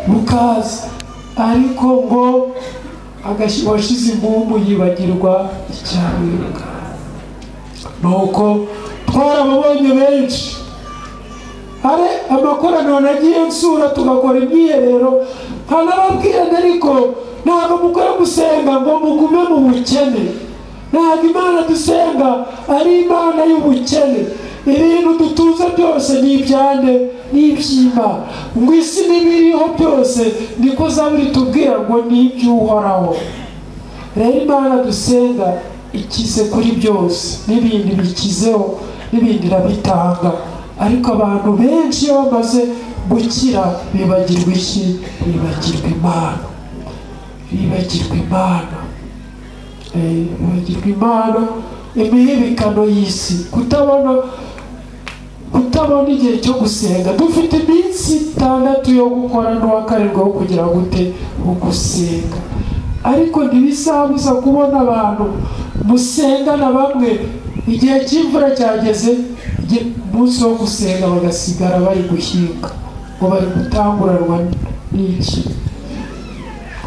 Bukaza, ariko ngo washize impumu yibagirwa icyabibwa. Nuko twarababonye benshi. Hari amakoraniro nagiye nsura tugakora imyiherero, nkanababwira ariko ntabwo mukora gusenga ngo mugume mu bukene. Ntabwo Imana dusenga ari Imana y'ubukene. Ibintu dutuze byose ni ibyande, ni iby'Imana. Ngo isi n'ibiriho byose niko Zaburi tubwira ngo ni iby'Uhoraho. Rero Imana dusenga ikize kuri byose, n'ibindi bikizeho, n'ibindi irabitanga. Ariko abantu benshi iyo bamaze gukira bibagirwa iki? Bibagirwa Imana. Bibagirwa Imana. Bibagirwa Imana. Imihibikano y'isi, kutabona igihe cyo gusenga. Dufite iminsi 6 yo gukora n'uwa 7 wo kugira gute? Wo gusenga. Ariko ntibisabuza kubona abantu musengana bamwe igihe cy'imvura cyageze, umunsi wo gusenga bagasigara bari guhinga, ngo bari gutanguranwa n'iki?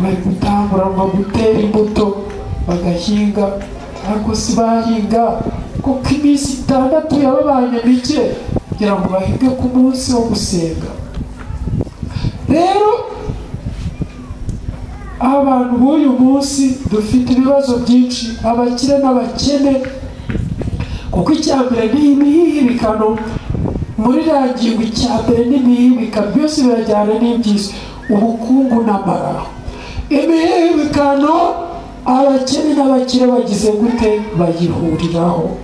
Bari gutanguranwa gutera imbuto bagahinga. Ariko si bahinga kuko iminsi 6 yababanye mike kugira ngo bahinge ku munsi wo gusenga. Rero abantu b'uyu munsi dufite ibibazo byinshi, abakire n'abakene, kuko icya mbere ni imihibikano. Muri rangingo icya mbere ni imihibikano, byose birajyana n'iby'isi, ubukungu n'amara. Imihibikano abakene n'abakire bagize gute? Bayihuriraho.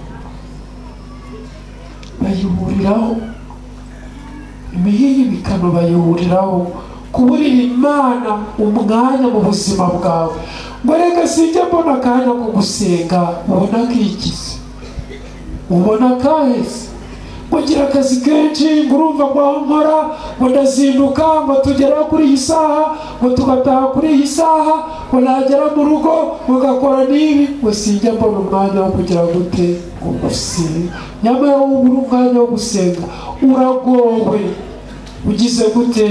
Bayihuriraho. Imihibikano bayihuriraho. Kuburira Imana umwanya mu buzima bwawe. Ngo reka sinjya mbona akanya ko gusenga, ubona kikize, ubona kaheze. Ngo ngira akazi kenshi, ngo urumva ngo aho nkora, ngo ndazinduka, ngo tugera kuri iyi saha, ngo tugataha kuri iyi saha, ngo nagera mu rugo ngo gakora n'ibi, ngo sinjya mbona umwanya wo kugira gute? Ngo gusenga. Nyamara wowe ubura umwanya wo gusenga uragowe. Ugize gute?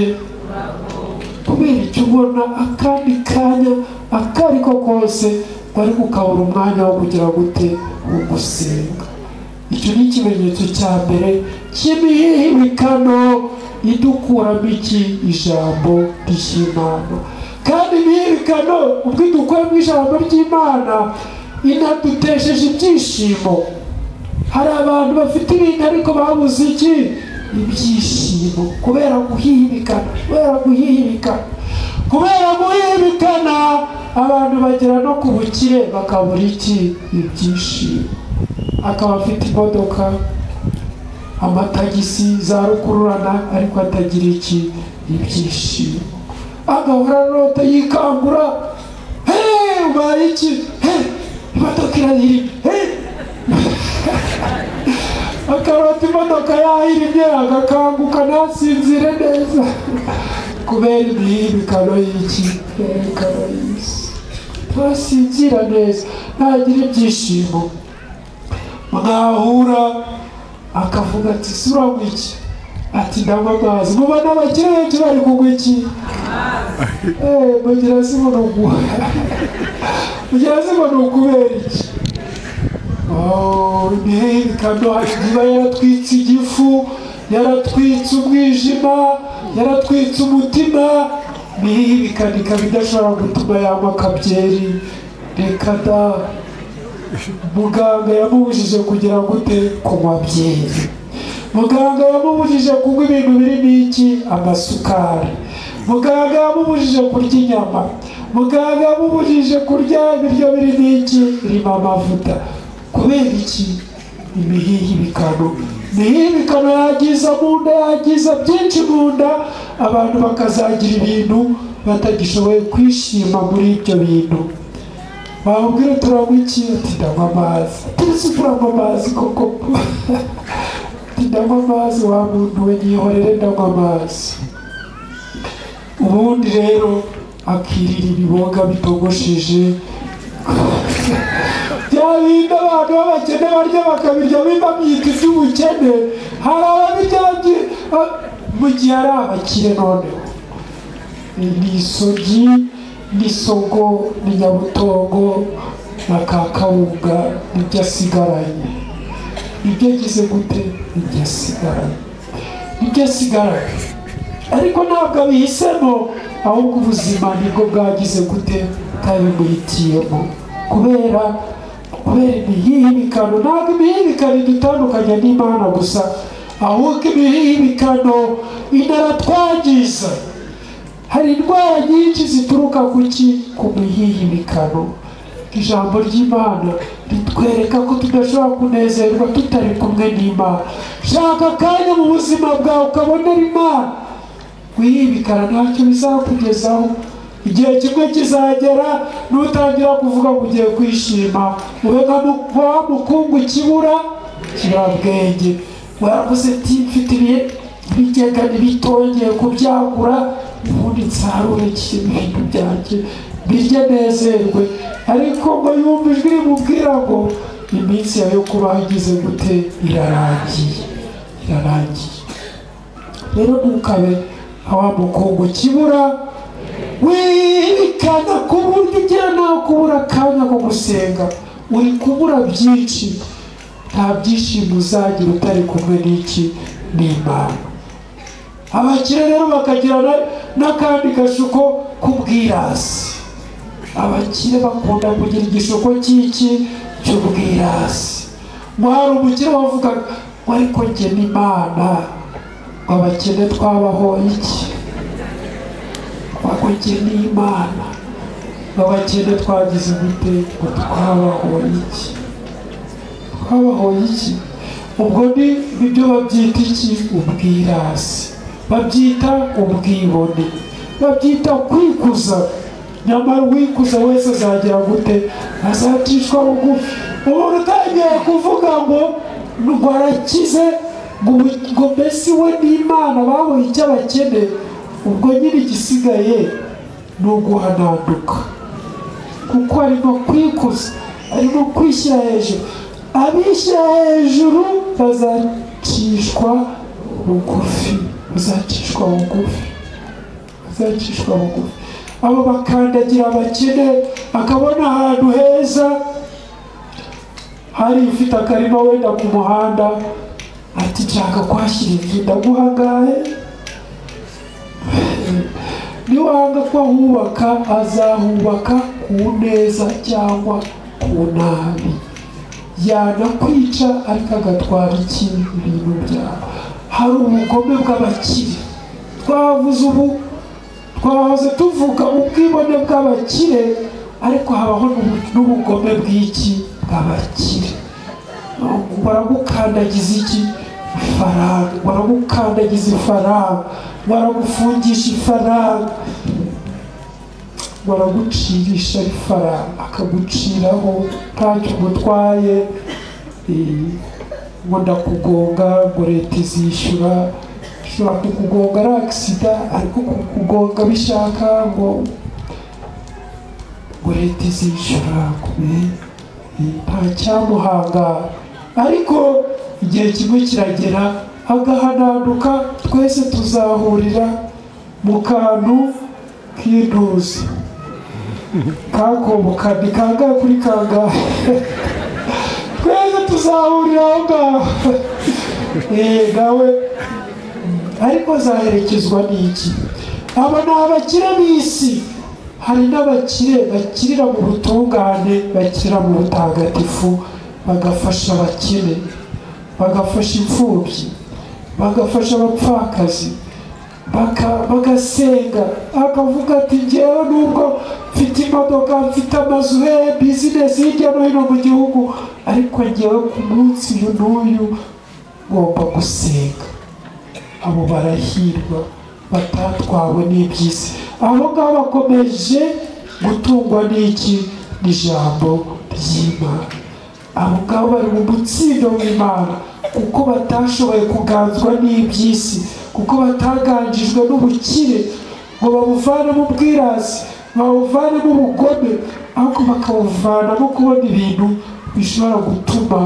Kubera icyo ubona akandi kanya akariko kose bari kukabura umwanya wo kugira gute? Wo gusenga. Icyo ni ikimenyetso cya mbere cy'imihibikano idukuramo iki? Ijambo ry'Imana. Kandi imihibikano ubwo idukuyemo ijambo ry'Imana inadutesheje ibyishimo. Hari abantu bafite ibintu ariko babuze iki? Ibyishimo. Kubera guhibikana, kubera guhibikana, kubera guhibikana, abantu bagera no ku bukire bakabura iki? Ibyishimo. Akaba afite imodoka, amatagisi za rukururana, ariko atagira iki? Ibyishimo. Agahora arota yikangura, hey, ubaye iki? Hey, imodoka irahirimye, hey. Akarota imodoka yahirimye agakanguka ntasinzire neza kubera imihibikano y'iki? Imihibikano y'isi. Ntasinzira neza, ntagira ibyishimo. Mwahura akavuga ati suranywa iki? Ati ndanywa amazi. Mubona abakire benshi bari kunywa iki? Mugira si ngo ni ukubera iki? Imihibikano iba yaratwitse igifu, yaratwitse umwijima, yaratwitse umutima. Imihibikano ikaba idashobora gutuma yanywa akabyeri. Reka da, muganga yamubujije kugira gute? Kunywa byeri. Muganga yamubujije kunywa ibintu birimo iki? Amasukari. Muganga yamubujije kurya inyama. Muganga yamubujije kurya ibiryo birimo iki? Birimo amavuta. Kubera iki? Imihibikano. Imihibikano yagiza mu nda, yagiza byinshi mu nda, abantu bakazagira ibintu batagishoboye kwishima muri ibyo bintu. Bamubwira turanywa iki? Ati ndanywa amazi. Ati turanywa amazi koko? Ati ndanywa amazi wa muntu we, nyihorere ndanywa amazi. Ubundi rero akirira ibiboga bitogosheje, bya bindi abantu b'abakene barya bakabirya babyita iby'ubukene. Hari ababirya mu gihe ari abakire noneho. Ni isogi n'isogo ni nyabutongo na kakawunga, nibyo asigaranye. Nibyo agize gute? Nibyo asigaranye, nibyo asigaranye. Ariko ntabwo abihisemo, ahubwo ubuzima nibwo bwagize gute? Bwabimuhitiyemo. Kubera imihihibikano. Ntabwo imihihibikano idutandukanya n'Imana gusa, ahubwo imihihibikano inaratwangiza. Hari indwara nyinshi zituruka kuki? Ku mihihibikano. Ijambo ry'Imana ritwereka ko tudashobora kunezerwa tutari kumwe n'Imana. Shaka akanya mu buzima bwawe ukabonera Imana. Guhibikana ntacyo bizakugezaho. Igihe kimwe kizagera nutangira kuvuga ngo ugiye kwishima, ube nka wa mukungu kibura kirabwenge. Waravuze ati mfite ibigega ntibitongeye kubyagura, ubundi nsarure ibintu byanjye birye nezerwe. Ariko ngo yumva ijwi rimubwira ngo iminsi yawe yo kubaho igize gute? Irarangiye, irarangiye. Rero ntukabe wa mukungu kibura wihibikana ku buryo ugira nawe kubura akanya ko gusenga. Uri kubura byinshi, nta byishimo uzagira utari kumwe n'iki? N'Imana. Abakire rero bakagira n'akandi gashuko k'ubwirasi. Abakire bakunda kugira igishuko cy'iki? Cy'ubwirasi. Ngo hari umukire wavugaga ngo ariko njye n'Imana, ngo abakene twabaho iki? Ngo njye n'Imana, ngo abakene twagize gute? Ngo twabaho iki? Twabaho iki? Ubwo ni ibyo babyita iki? Ubwirasi. Babyita ubwibone, babyita kwikuza. Nyamara uwikuza wese azagira gute? Azacishwa bugufi. Umuntu utangiye kuvuga ngo ngo arakize, ngo mbese we n'Imana babonye icyo abakene, ubwo nyine igisigaye ni uguhananduka, kuko arimo kwikuza, arimo kwishyira hejuru. Abishyira hejuru bazacishwa bugufi, bazacishwa bugufi, bazacishwa bugufi. Abo bakandagira abakene, akabona ahantu heza hari ufite akarima wenda ku muhanda, ati nshaka kuhashyira inzu, ndaguha angahe? Niwanga ko ahubaka, azahubaka ku neza cyangwa ku nabi. Yanakwica ariko agatwara iki? Ibintu byawe. Hari ubugome bw'abakire. Twavuze ubu, twahoze tuvuga ubwibone bw'abakire, ariko habaho n'ubugome bw'iki? Bw'abakire. Baragukandagiza iki? Ifaranga. Baragukandagiza ifaranga, baragufungisha ifaranga, baragucirisha ifaranga, akaguciraho ntacyo umutwaye, ngo ndakugonga, ngo leta izishyura. Ishobora kukugonga ari agisida, ariko kukugonga bishaka ngo leta izishyura, nta cyamuhanga. Ariko igihe kimwe kiragera agahananduka, twese tuzahurira mu kantu k'intuzi kakoboka. Ni kangahe kuri kangahe? Twese tuzahurira aho ngaho. Nawe ariko azaherekezwa n'iki? Aba ni abakire b'isi. Hari n'abakire bakirira mu butungane, bakira mu butagatifu, bagafasha abakene, bagafasha imfubyi, bagafasha abapfakazi, bagasenga. Akavuga ati njyewe nubwo mfite imodoka, mfite amazu, bizinesi hirya no hino mu gihugu, ariko njyewe ku munsi uyu n'uyu ngomba gusenga. Abo barahirwa batatwawe n'iby'isi. Abo ngabo bakomeje gutungwa n'iki? N'ijambo ry'Imana. Abo ngabo bari mu mutsindo w'Imana, kuko batashoboye kuganzwa n'iby'isi, kuko bataganjijwe n'ubukire ngo babuvanemo ubwirasi, babuvanemo ubugome, ahubwo bakabuvanamo kubona ibintu bishobora gutuma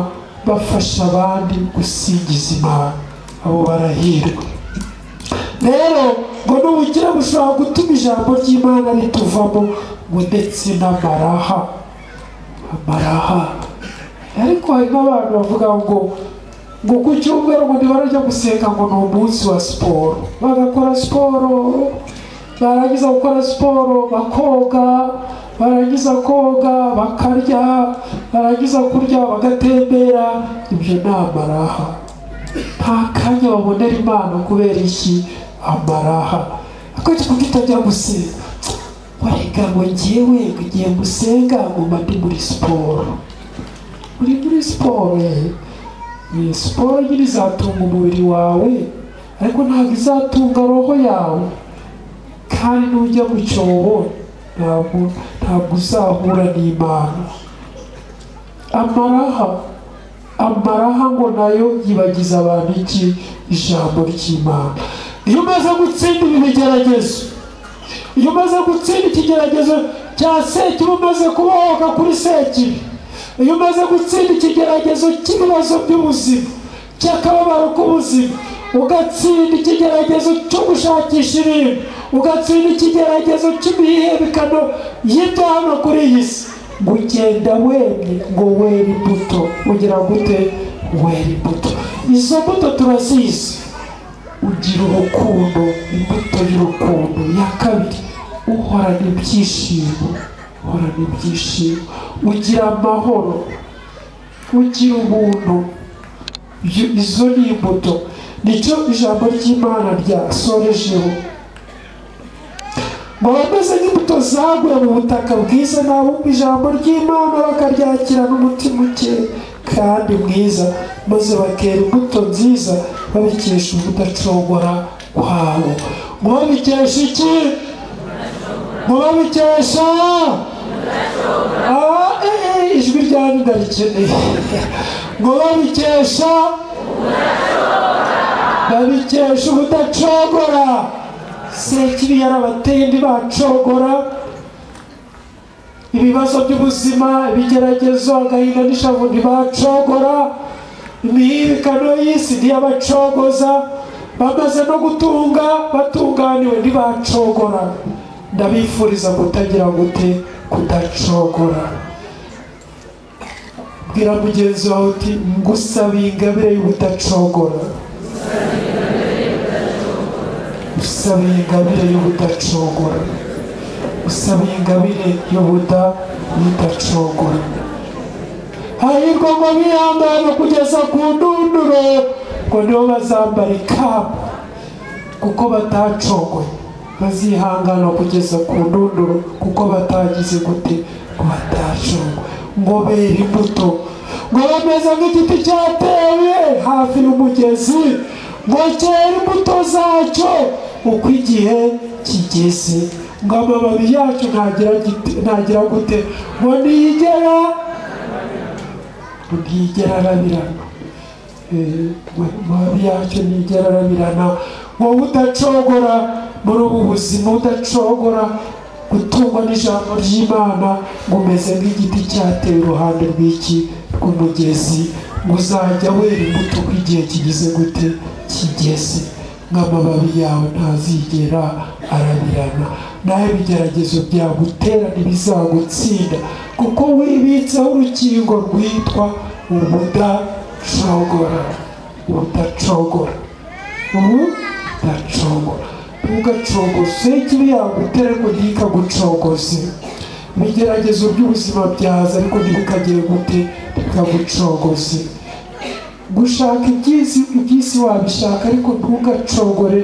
bafasha abandi gusingiza Imana. Abo barahirwa. Rero ngo n'ubukire bushobora gutuma ijambo ry'Imana rituvamo, ngo ndetse n'amaraha. Amaraha. Ariko hari n'abantu bavuga ngo ku cyumweru ngo ntibarajya gusenga, ngo ni umunsi wa siporo. Bagakora siporo, barangiza gukora siporo bakoga, barangiza koga bakarya, barangiza kurya bagatembera. Ibyo ni amaraha. Nta kanya babonera Imana kubera iki? Amaraha. Ariko kuki utajya gusenga? Warega ngo njyewe ngiye gusenga ngo ndi muri siporo. Uri muri siporo, ni siporo nyine izatunga umubiri wawe, ariko ntabwo izatunga roho yawe. Kandi nujya mu cyobo ntabwo uzahura n'Imana. Amaraha, amaraha ngo nayo yibagiza abantu iki? Ijambo ry'Imana. Iyo umaze gutsinda ibi bigeragezo, iyo umaze gutsinda ikigeragezo cya sekibi, umaze kubohoka kuri sekibi, iyo umaze gutsinda ikigeragezo cy'ibibazo by'ubuzima, cy'akababaro k'ubuzima, ugatsinda ikigeragezo cyo gushakisha ibintu, ugatsinda ikigeragezo cy'imihebekano y'ibyo hano kuri iyi si, ngo ugenda wemye, ngo wera imbuto. Ugira gute? Wera imbuto. Izo mbuto turazizi. Ugira urukundo, imbuto y'urukundo. Ya kabiri, uhorana ibyishimo, uhorana ibyishimo, ugira amahoro, ugira ubuntu. Izo ni imbuto. Nicyo ijambo ry'Imana ryasorejeho. Ngo bameze nk'imbuto zaguye mu butaka bwiza, n'abumva ijambo ry'Imana bakaryakira n'umutima ukeye kandi mwiza, maze bakera imbuto nziza babikesha ubudacogora kwabo. Ngo babikesha iki? Ngo babikesha ijwi ryanyu ndarikeneye. Ngo babikesha, babikesha ubudacogora. Sekibi yarabateye ntibacogora. Ibibazo by'ubuzima, ibigeragezo, agahinda n'ishavu ntibacogora. Imihibikano y'isi ntiyabacogoza. Bamaze no gutunga, batunganiwe, ntibacogora. Ndabifuriza kutagira gute? Kudacogora. Bwira mugenzi wawe uti ngusabiye ingabire y'ubudacogora. Usabiye ingabire y'ubudacogora. Usabiye ingabire y'ubudacogora. Hahirwa ngo bihangane kugeza ku ndunduro, ngo nibo bazambara ikamba, kuko batacogoye. Bazihangana kugeza ku ndunduro, kuko batagize gute? Ngo batacogoye. Ngo bera imbuto, ngo bameze nk'igiti cyatewe hafi y'umugezi, ngo cyera imbuto zacyo uko igihe kigeze, ngo amababi yacyo ntagira gute? Ngo ntiyigera arabirana. Amababi yacyo ntiyigera arabirana. Wowe udacogora muri ubu buzima, udacogora gutungwa n'ijambo ry'Imana, ngo umeze nk'igiti cyatewe iruhande rw'iki? Rw'umugezi, ngo uzajya wera imbuto uko igihe kigeze gute? Kigeze. Nk'amababi yawe ntazigera arabirana. Naho ibigeragezo byagutera ntibizagutsinda, kuko wibitseho urukingo rwitwa ubudacogora. Ubudacogora, ubudacogora. Ntugacogose ikibi yagutera, ariko ntikagucogoze. Ibigeragezo by'ubuzima byaza, ariko ntibikagire gute? Ntikagucogoze. Gushaka iby'isi wabishaka, ariko ntugacogore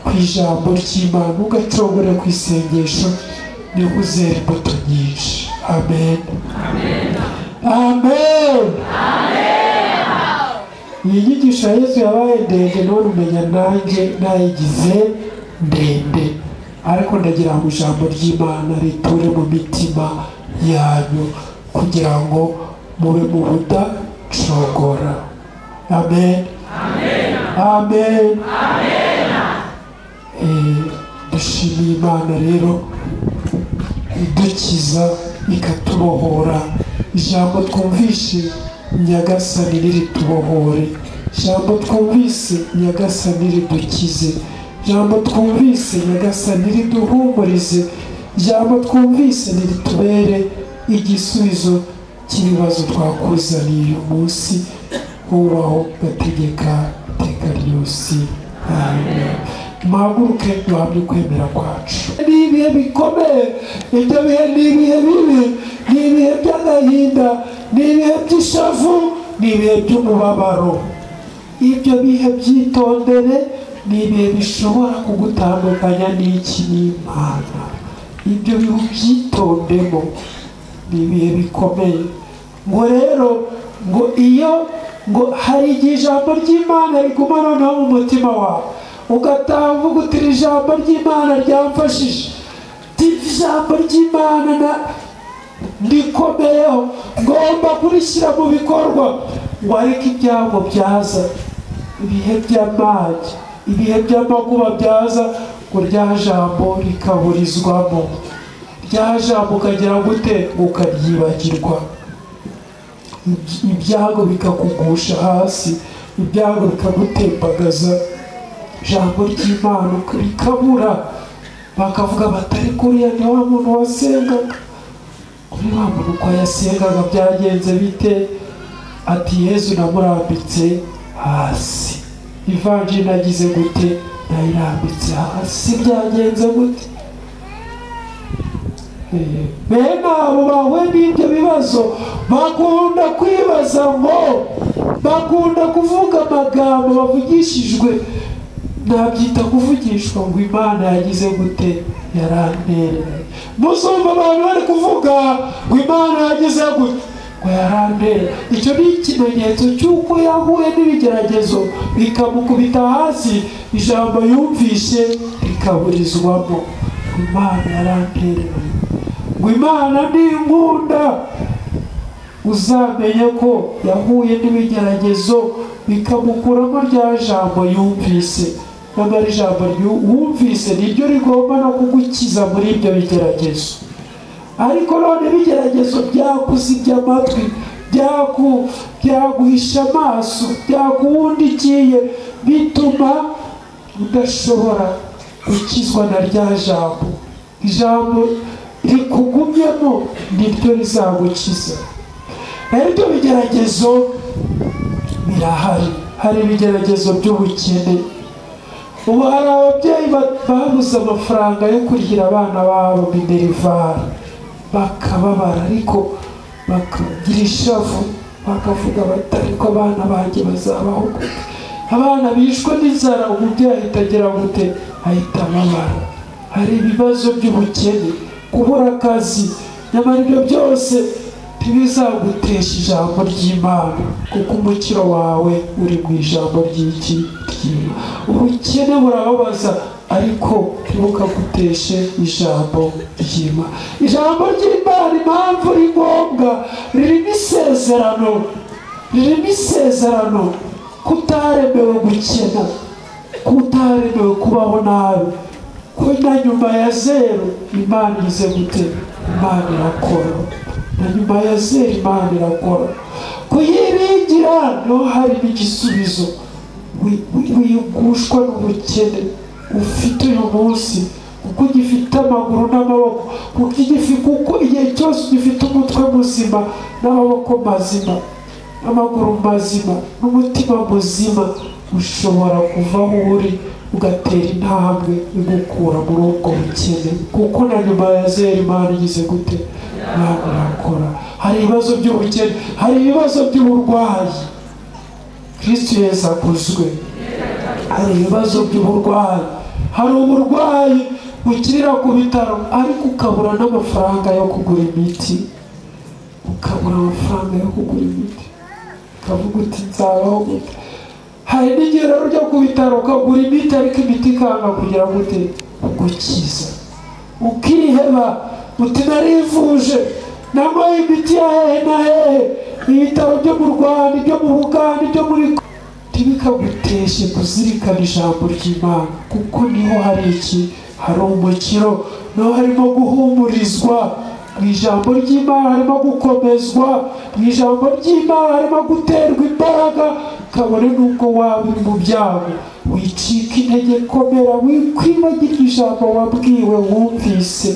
ku ijambo ry'Imana, ntugacogore ku isengesho, niho uzera imbuto nyinshi. Amen. Amen. Iyi nyigisho ya Yesu yabaye ndende, none umenya nanjye nayigize ndende, ariko ndagira ngo ijambo ry'Imana riture mu mitima yanyu, kugira ngo mube mu budacogora. Amen. Amen. Dushimiye Imana rero idukiza ikatubohora. Ijambo twumvishe Nyagasani ritubohore, ijambo twumvise Nyagasani ridukize, Ijambo twumvise Nyagasani riduhumurize, ijambo twumvise niritubere igisubizo cy'ibibazo twakuzaniye uyu munsi. Ubaho gategeka iteka ryose. Amen. Muhaguruke duhamye kwemera kwacu. Ni ibihe bikomeye, ibyo bihe ni ibihe bibi, ni ibihe by'agahinda, ni ibihe by'ishavu, ni ibihe by'umubabaro. Ibyo bihe byitondere, ni ibihe bishobora kugutandukanya n'iki n'Imana. Ibyo bihe ubyitondemo, ni ibihe bikomeye. Ngo rero ngo iyo ngo hari igihe ijambo ry'Imana riguma noneho mu mutima wawe, ugataha uvuga uti ijambo ry'Imana ryamfashije, ijambo ry'Imana ndikomeyeho, ngomba kurishyira mu bikorwa. Ngo ariko ibyago byaza, ibihe by'amage, ibihe by'amakuba byaza, ngo rya jambo rikaburizwamo, rya jambo ukagira gute, ukaryibagirwa. Ibyago bikakugusha hasi, ibyago bikagutembagaza, ijambo ry'Imana rikabura. Bakavuga batari kuriya ni wa muntu wasengaga, kuri wa muntu uko yasengaga byagenze bite? Ati Yezu namurambitse hasi, ivanjiri nagize gute, nayirambitse hasi, byagenze gute? Bene abo bahuye n'ibyo bibazo bakunda kwibaza ngo, bakunda kuvuga amagambo bavugishijwe, nabyita kuvugishwa, ngo Imana yagize gute, yarantereranye. Muzumva abantu bari kuvuga ngo Imana yagize gute, ngo yarantereranye. Icyo ni ikimenyetso cy'uko yahuye n'ibigeragezo bikamukubita hasi, ijambo yumvishe rikaburizwamo. Imana yarantereranye, ngo Imana ninkunda. Uzamenye ko yahuye n'ibigeragezo bikamukuramo rya jambo yumvise. Nyamara ijambo wumvise niryo rigomba no kugukiza muri ibyo bigeragezo. Ariko none ibigeragezo byakuzibye amatwi, byaguhisha amaso, byakuwundikiye, bituma udashobora gukizwa na rya jambo. Ijambo rikugumyemo niryo rizagukiza. Rero ibyo bigeragezo birahari. Hari ibigeragezo by'ubukene. Ubu hari ababyeyi babuze amafaranga yo kurihira abana babo minerivare, bakababara, ariko bakagira ishavu, bakavuga bati ariko abana banjye bazabaho gute? Abana bishwe n'inzara, umubyeyi ahita agira gute, ahita ababara. Hari ibibazo by'ubukene, kubura akazi. Nyamara ibyo byose ntibizagutesha ijambo ry'Imana, kuko umukiro wawe uri mu ijambo ry'iki ry'Imana. Ubukene burababaza, ariko ntibukaguteshe ijambo ry'Imana. Ijambo ry'Imana impamvu ri ngombwa, ririmo isezerano, ririmo isezerano kutaremewe gukena, kutaremewe kubaho nabi, ko na nyuma ya zeru Imana ize gute, Imana irakora. Na nyuma ya zeru Imana irakora. Kuyiringira niho harimo igisubizo. Wigushwa n'ubukene ufite uyu munsi, kuko ugifite amaguru n'amaboko, kuko igihe cyose ugifite umutwe muzima n'amaboko mazima n'amaguru mazima n'umutima muzima, ushobora kuva aho uri ugatera intambwe igukura muri ubwo bukene, kuko na nyuma ya zeru Imana igize gute, Imana irakora. Hari ibibazo by'ubukene, hari ibibazo by'uburwayi. Kristo Yesu akuzwe. Hari ibibazo by'uburwayi, hari uburwayi bukirira ku bitaro, ariko ukabura n'amafaranga yo kugura imiti, ukabura amafaranga yo kugura imiti, ukavuga uti nzabaho gute? Hari n'igihe rero ujya ku bitaro ukagura imiti, ariko imiti ikanga kugira gute, kugukiza. Ukiheba uti narivuje, nanyweye imiti ya hehe na hehe, ibitaro byo mu Rwanda, ibyo mu Bugande, ibyo muri. Ntibikaguteshe kuzirikana ijambo ry'Imana, kuko niho hari iki, hari umukiro, niho harimo guhumurizwa mu ijambo ry'Imana, harimo gukomezwa mu ijambo ry'Imana, harimo guterwa imbaraga, kabone n'ubwo waba uri mu byago, Wicika intege, komera, wikwibagirwa ijambo wabwiwe, wumvise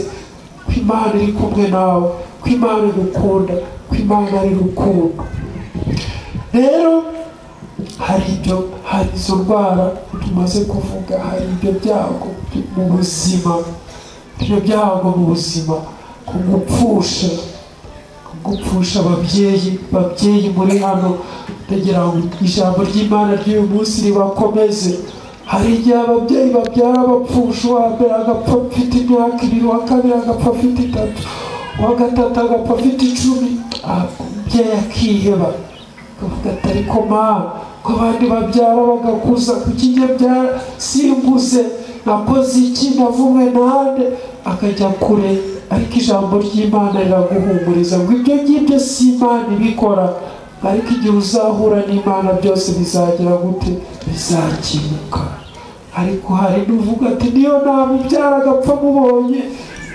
ko Imana iri kumwe nawe, ko Imana igukunda, ko Imana ari rukundo. Rero hari ibyo, hari izo ndwara tumaze kuvuga, hari ibyo byago mu buzima, ibyo byago mu buzima, kugupfusha ababyeyi muri hano. Ndagira ngo ijambo ry'Imana ry'uyu munsi ribakomeze. Hari igihe ababyeyi babyara bapfusha, uwa mbere agapfa afite imyaka 2, uwa kabiri agapfa afite 3, uwa gatatu agapfa afite 10, umubyeyi akiheba akavuga ati ariko Mana, ko abandi babyara bagakuza, kuki njye byara singuze, nakoze iki, navumwe nande, akajya kure. Ariko ijambo ry'Imana riraguhumuriza ngo ibyo ngibyo si Imana ibikora, ariko igihe uzahura n'Imana byose bizagira gute? Bizakemuka. Ariko hari n'uvuga ati niyo namubyara agapfa mubonye,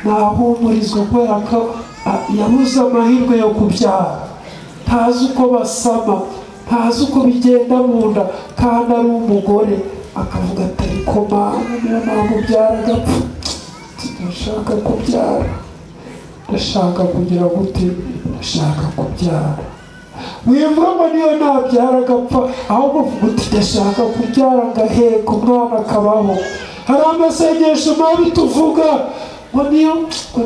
nahumurizwa kubera ko yabuze amahirwe yo kubyara, ntazi uko basama, ntazi uko bigenda mu nda, kandi ari umugore, akavuga ati ariko Mana, niyo namubyara agapfa, ndashaka kubyara, ndashaka kugira gute, ndashaka kubyara. Wivuga ngo niyo nabyara agapfa, ahubwo uvuga uti ndashaka kubyara ngaheka umwana akabaho. Hari amasengesho mabi tuvuga ngo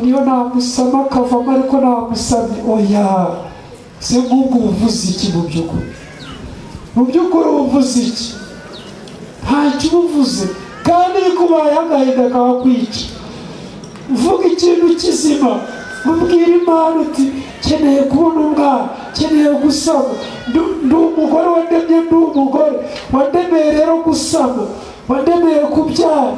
niyo namusama akavamo, ariko namusamye. Oya, se nk'ubwo ubuvuze iki mu by'ukuri? Mu by'ukuri ubuvuze iki? Ntacyo ubuvuze, kandi bikubayeho agahinda kakwica. Vuga ikintu kizima, ubwira Imana uti nkeneye kubona umwana, nkeneye gusama, ndi umugore wandemye, ndi umugore wandemeye rero gusama, wandemeye kubyara,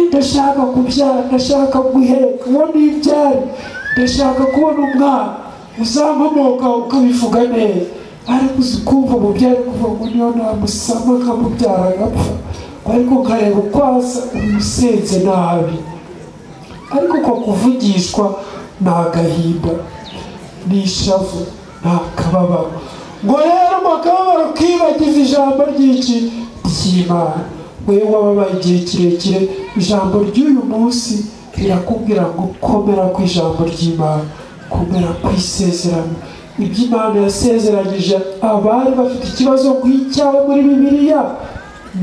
ndashaka kubyara, ndashaka guheka, uwo nibyare, ndashaka kubona umwana uzankomoka, ukabivuga neza. Ariko uzi kumva umubyeyi kuvuga ngo niyo namusama akamubyara agapfa, ariko nkareba uko asa, umusenze nabi. Ariko uko kuvugishwa ni agahinda, ni ishavu, ni akababaro. Ngo rero mu akababaro kibagiza ijambo ry'iki? Ry'Imana. Wewe wababaye igihe kirekire, ijambo ry'uyu munsi rirakubwira ngo komera ku ijambo ry'Imana, komera ku isezerano. Ibyo Imana yasezeranyije abari bafite ikibazo nk'icyawe muri Bibiliya,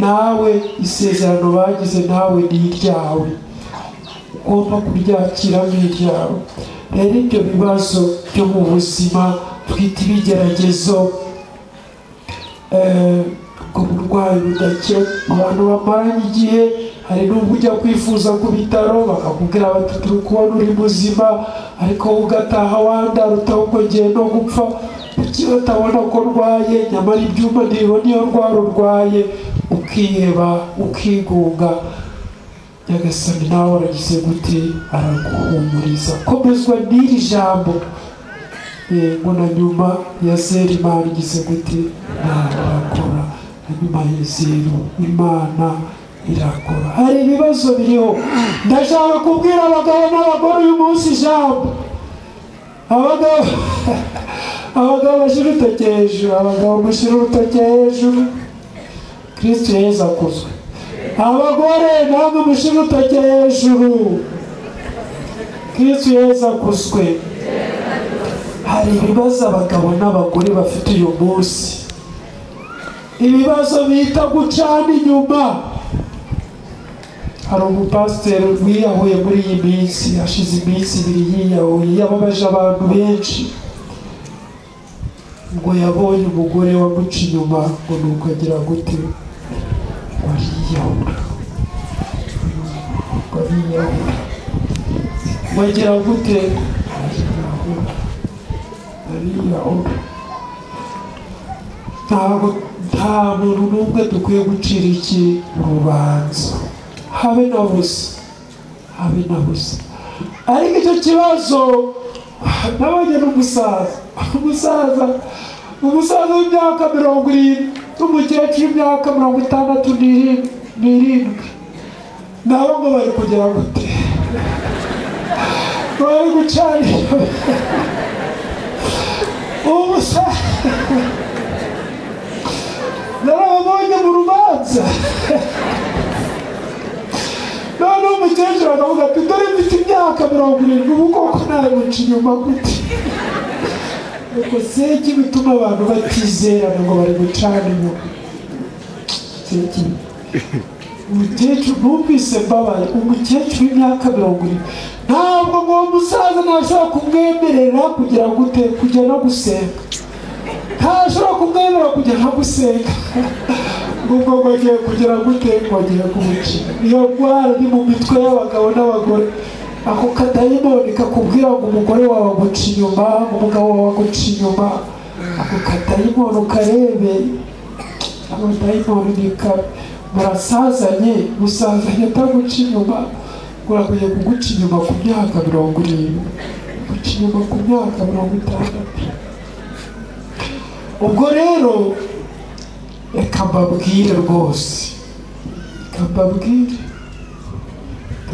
nawe isezerano bagize nawe ni iryawe, ugomba kuryakira nk'iryawe. Rero ibyo bibazo byo mu buzima twita ibigeragezo, ubwo burwayi budakira abantu bamaranye igihe, hari n'ubwo ujya kwifuza ku bitaro bakakubwira bati turi kubona uri muzima, ariko ugataha wandaruta ahubwo ngiye no gupfa, kuki batabona ko ndwaye, nyamara ibyuma ntibibona iyo ndwara urwaye, ukiheba, ukigunga. Nyagasani nawe aragize gute? Araguhumuriza. Komezwa n'iri jambo ngo na nyuma ya 0 Imana igize gute? Nawe irakora. Na nyuma ya 0 Imana irakora. Hari ibibazo biriho, ndashaka kubwira abagabo n'abagore uyu munsi ijambo. Abagabo bashyira urutoki hejuru, abagabo mushyira urutoki hejuru, Kristo Yesu akuzwe. Abagore namwe mushyira urutoki hejuru, Kristo Yesu akuzwe. Hari ibibazo abagabo n'abagore bafite uyu munsi, ibibazo bita gucana inyuma. Hari umupasiteri wiyahuye muri iyi minsi, hashize iminsi 2 yiyahuye, yababaje abantu benshi. Ngo yabonye umugore wamuca inyuma, ngo nuko agira gute? Ngo ariyahura, ngo ariyahura, ngo agira gute? Ariyahura, ariyahura. Ntabwo nta muntu n'umwe dukwiye gucira iki urubanza, habe na busa, habe na busa. Ariko icyo kibazo nabonye n'umusaza, umusaza w'imyaka 70 n'umukecuru w'imyaka 67, nabo ngo bari kugira gute? Bari gucanira umusaza. Narababonye mu rubanza. Musaza none umukecuru akavuga ati dore mfite imyaka 70 ubu koko namuca inyuma gute? Ubwo seki bituma abantu batizerana ngo bari gucana inyuma. Seki umukecuru numvise mbabaye, umukecuru w'imyaka 70 ntabwo ngo uwo musaza ntashobora kumwemerera kugira gute, kujya no gusenga, ntashobora kumwemerera kujya no gusenga ubwo ngo agiye kugira gute, ngo agiye kumucira. Iyo ndwara ni mu mitwe y'abagabo n'abagore. Ako kadayimoni kakubwira ngo umugore wawe aguca inyuma, umugabo wawe aguca inyuma, ako kadayimoni ukarebe, ako kadayimoni ni kabi. Murasazanye, musazanye ataguca inyuma, uragoye kuguca inyuma ku myaka 70, guca inyuma ku myaka 60. Ubwo rero reka mbabwire rwose, reka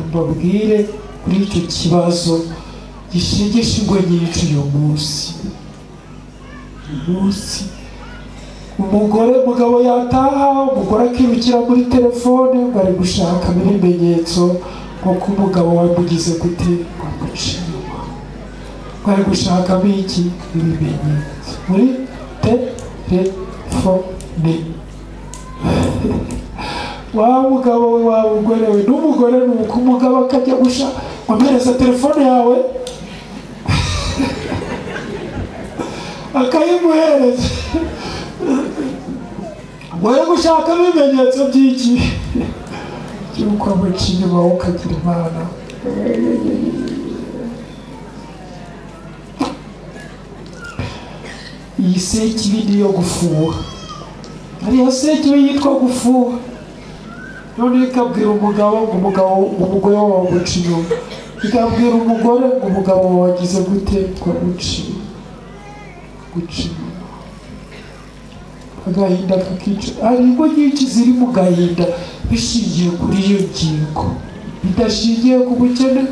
mbabwire kuri icyo kibazo gishegesha ingo nyinshi uyu munsi. Uyu umugore, umugabo yataha, umugore akirukira muri telefone ngo ari gushakamo ibimenyetso nk'uko umugabo wamugize gute, wamuca inyuma, ngo ari gushakamo iki, ibimenyetso muri telefone. Wa mugabo we, wa mugore we, n'umugore nuko umugabo akajya gushaka wampereza telefone yawe akayimuhereza ngo ari gushakamo ibimenyetso by'iki, by'uko amuca inyuma wowe ukagira Imana. Iyi sekibi ni iyo gufuha, hariya sekibi yitwa gufuha. None ikabwira umugabo ngo umugabo umugore wawe aguca inyuma, ikabwira umugore ngo umugabo wawe agize gute, ngo aguca inyuma. Agahinda kakica. Hari ingo nyinshi ziri mu gahinda bishingiye kuri iyo ngingo, bidashingiye ku bukene,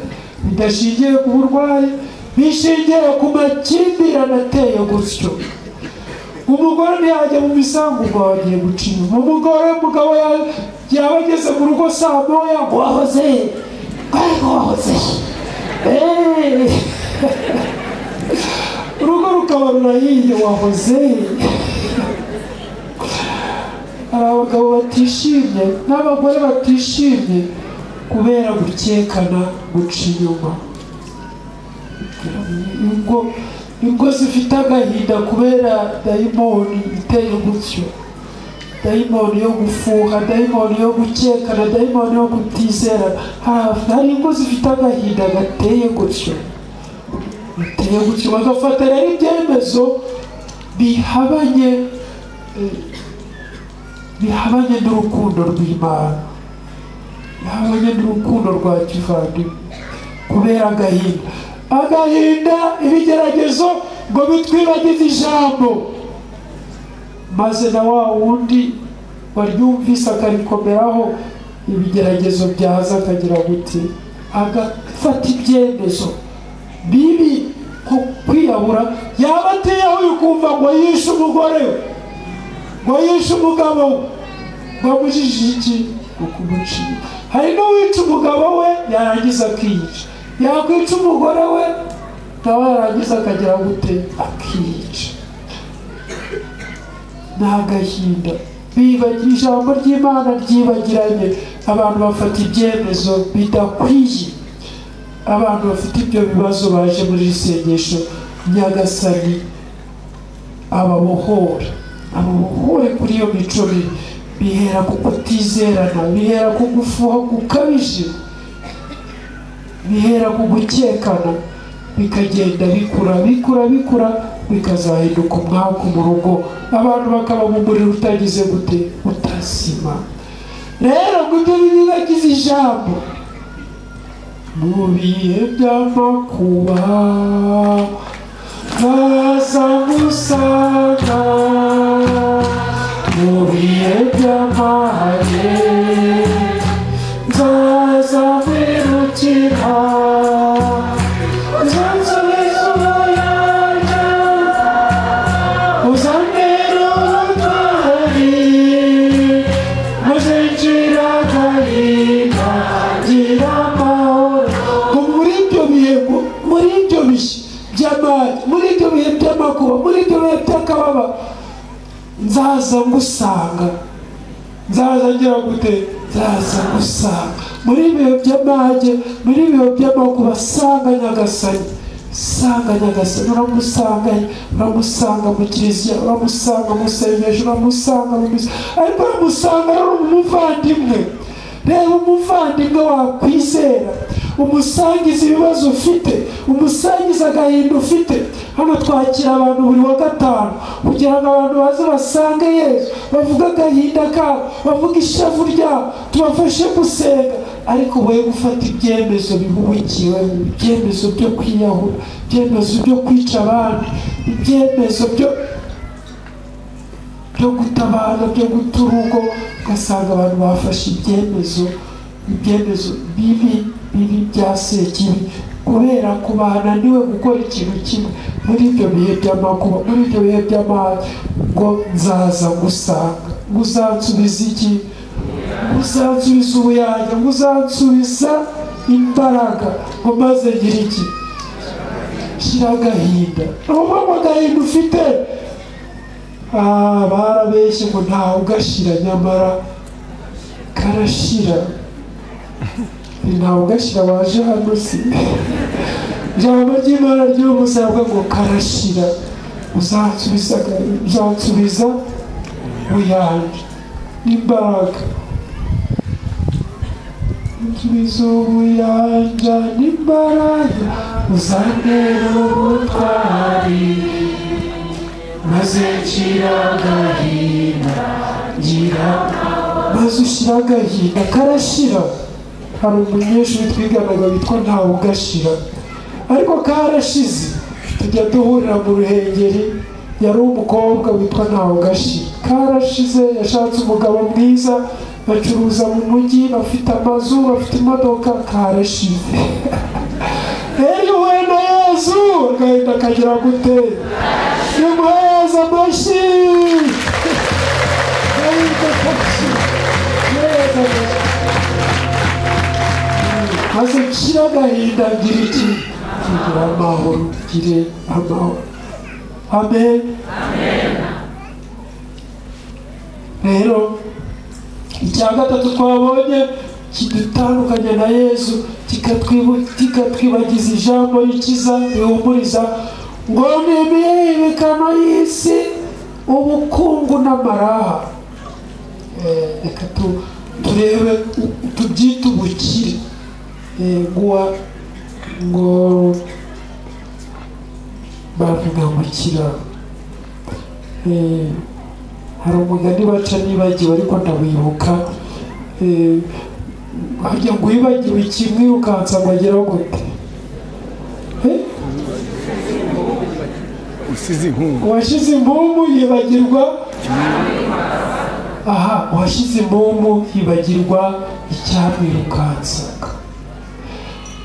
bidashingiye ku burwayi, bishingiye ku makimbirane ateye gutyo. Umugore ntiyajya mu misango ngo agiye guca inyuma, umugore umugabo yaba ageze mu rugo saa moya ngo wahoze, ngo wahoze, urugo rukaba rurahiye, wahoze. Hari abagabo batishimye n'abagore batishimye kubera gukekana, guca inyuma. Ingo zifite agahinda kubera dayimoni iteye gutyo, dayimoni yo gufuha, dayimoni yo gukekana, dayimoni yo kutizera. Hari ingo zifite agahinda gateye gutyo, gateye gutyo, bagafata rero ibyemezo bihabanye n'urukundo rw'Imana, bihabanye n'urukundo rwa kivandimwe, kubera agahinda. Agahinda, ibigeragezo ngo bitwibagize ijambo, maze na wa wundi waryumvise akarikomeraho, ibigeragezo byaza akagira gute, agafata ibyemezo bibi nko kwiyahura. Yaba atiyahuye ukumva ngo yishe umugore we, ngo yishe umugabo we, ngo amujije iki, ngo kumucira. Hari n'uwica umugabo we yarangiza akiyica, yakwica umugore we nawe yarangiza akagira gute, akiyica. Ni agahinda. Bibagira ijambo ry'Imana ryibagiranye, abantu bafata ibyemezo bidakwiye. Abantu bafite ibyo bibazo baje muri iri sengesho, Nyagasani ababohora, ababohore kuri iyo mico mibi. Bihera ku kutizerana, bihera ku gufuha gukabije, bihera ku gukekana, bikagenda bikura bikura bikura, bikazahinduka umwaku mu rugo, abantu bakaba mu muriro utagize gute, utazima. Rero ngo ibyo bibagize ijambo mu bihe by'amakuba nkaza gusanga, mu bihe by'amahane nzaza kwirukira, uzansubiza ubuyanja, uzambera ubutwari, by'amage, muri ibyo bihe by'amakuba, muri ibyo bihe by'akababa, nzaza ngusanga. Nzaza ngira gute? Nzaza ngusanga. Muri ibihe by'amage, muri ibihe by'amakuba, sanga Nyagasani, sanga Nyagasani. Uramusanga, uramusanga mu kiliziya, uramusanga mu sengesho, uramusanga mu misa, ariko uramusanga ari umuvandimwe. Reba umuvandimwe wakwizera, umusangiza ibibazo ufite, umusangiza agahinda ufite. Hano twakira abantu buri wa gatanu kugira ngo abantu baze basange Yesu, bavuge agahinda kabo, bavuge ishavu ryabo, tubafashe gusenga. Ariko wowe gufata ibyemezo bihubukiwe, ibyemezo byo kwiyahura, ibyemezo byo kwica abandi, ibyemezo byo gutabara, byo guta urugo, ugasanga abantu bafashe ibyemezo bibi bibi bya sekibi kubera ko bananiwe gukora ikintu kimwe muri ibyo bihe by'amakuba, muri ibyo bihe by'amage. Ngo nzaza ngusanga, ngo uzansubiza iki? Ngo uzansubiza ubuyanja, ngo uzansubiza imbaraga, ngo maze ngira iki? Shyira agahinda. Nubwo agahinda ufite, barabeshye ngo ntawe ugashira, nyamara karashira. Ntawe ugashira waje hano si ijambo ry'Imana ry'umusaraba ngo karashira. Uzansubiza ubuyanja n'imbaraga, unsubiza ubuyanja n'imbaraga, uzantera ubutwari, maze nshira agahinda ngira, maze ushyira agahinda karashira. Hari umunyeshuri twiganaga witwa Ntawugashira, ariko karashize. Tujya duhurira mu Ruhengeri, yari umukobwa witwa Ntawugashira, karashize. Yashatse umugabo mwiza, bacuruza mu mujyi, bafite amazu, bafite imodoka, karashize. Rero iyo uhuye na Yesu agahinda kagira gute? Nimuhe Yesu amashyi. Maze nshira agahinda ngira iki? Ngira amahoro, ngire amahoro. Amen. Rero icya gatatu twabonye kidutandukanya na Yesu, kikatwibagiza ijambo rikiza rihumuriza, ngo ni imihibikano y'isi, ubukungu n'amaraha. Reka turebe tubyite ubukire. Ngo bavuga gukira. Hari umugani baca nibagiwe ariko ndawibuka. Harya ngo wibagiwe kimwe ukansa ngo ageraho gute? Uwashize impumu yibagirwa. Aha, uwashize impumu yibagirwa icyamwirukansaga.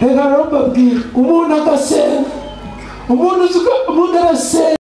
Reka rero mbabwire, umuntu agasenga, umuntu arasenga.